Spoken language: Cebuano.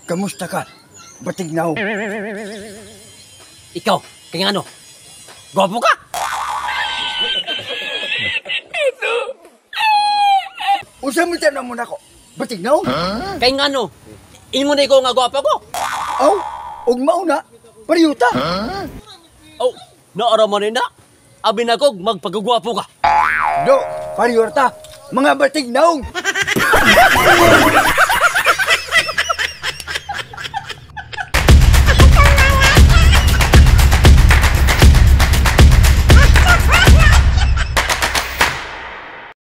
Kamusta ka? Batignaw. Ikaw, kay ngano? Gwapo ka? Unsa man tanan mo nako? Batignaw? Kay ngano? Ingon ko nga gwapo ko. Aw, ug mao na pariyuta. Oh, naara man na. Abi na kog magpagugwapo ka. Do, pariyuta. Mga batignaw.